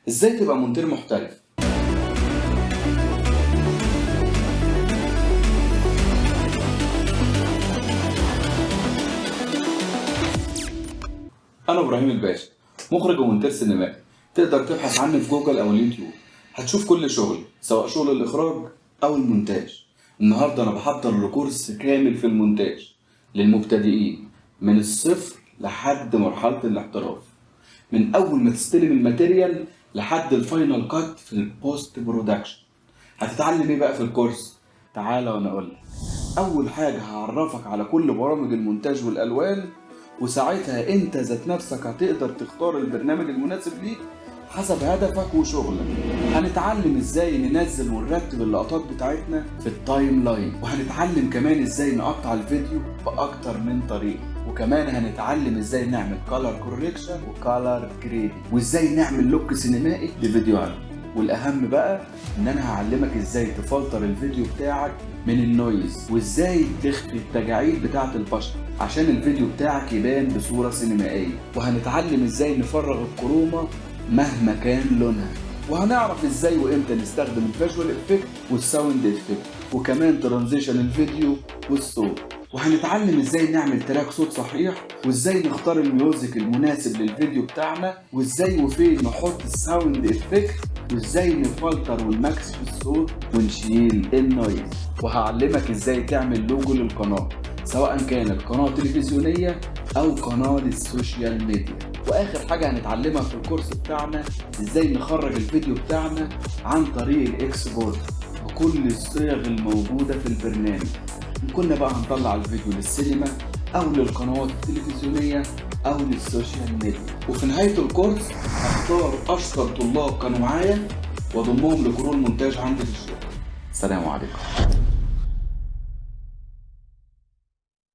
ازاي تبقى مونتير محترف. انا ابراهيم الباشا، مخرج ومونتير سينمائي. تقدر تبحث عني في جوجل او اليوتيوب، هتشوف كل شغلي سواء شغل الاخراج او المونتاج. النهارده انا بحضر لكورس كامل في المونتاج للمبتدئين من الصفر لحد مرحلة الاحتراف، من اول ما تستلم ال material لحد ال final cut في ال post production. هتتعلم ايه بقى في الكورس؟ تعالى وانا اقول. اول حاجة هعرفك على كل برامج المونتاج والالوان، وساعتها انت ذات نفسك هتقدر تختار البرنامج المناسب ليك حسب هدفك وشغلك. هنتعلم ازاي ننزل ونرتب اللقطات بتاعتنا في ال timeline، وهنتعلم كمان ازاي نقطع الفيديو باكتر من طريقه، وكمان هنتعلم ازاي نعمل color correction و color grading، وازاي نعمل look سينمائي لفيديوهاتنا. والاهم بقى ان انا هعلمك ازاي تفلتر الفيديو بتاعك من ال noise، وازاي تخفي التجاعيد بتاعه البشرة عشان الفيديو بتاعك يبان بصورة سينمائية. وهنتعلم ازاي نفرغ ال chroma مهما كان لونها، وهنعرف ازاي وامتى نستخدم ال visual effect وال sound effect، وكمان transition الفيديو والصوت. وهنتعلم ازاي نعمل track صوت صحيح، وازاي نختار ال music المناسب للفيديو بتاعنا، وازاي وفين نحط ال sound effect، وازاي نفلتر ونماكس في الصوت ونشيل ال noise. وهعلمك ازاي تعمل لوجو للقناة، سواء كانت قناة تلفزيونية او قناة لل social media. واخر حاجة هنتعلمها في الكورس بتاعنا ازاي نخرج الفيديو بتاعنا عن طريق ال export بكل الصيغ الموجودة في البرنامج، إن كنا بقى هنطلع الفيديو للسينما او للقنوات التلفزيونية او لل social media. وفي نهاية الكورس هختار اشطر طلاب كانوا معايا واضمهم ل crew المونتاج عندي في الشركة. سلام عليكم.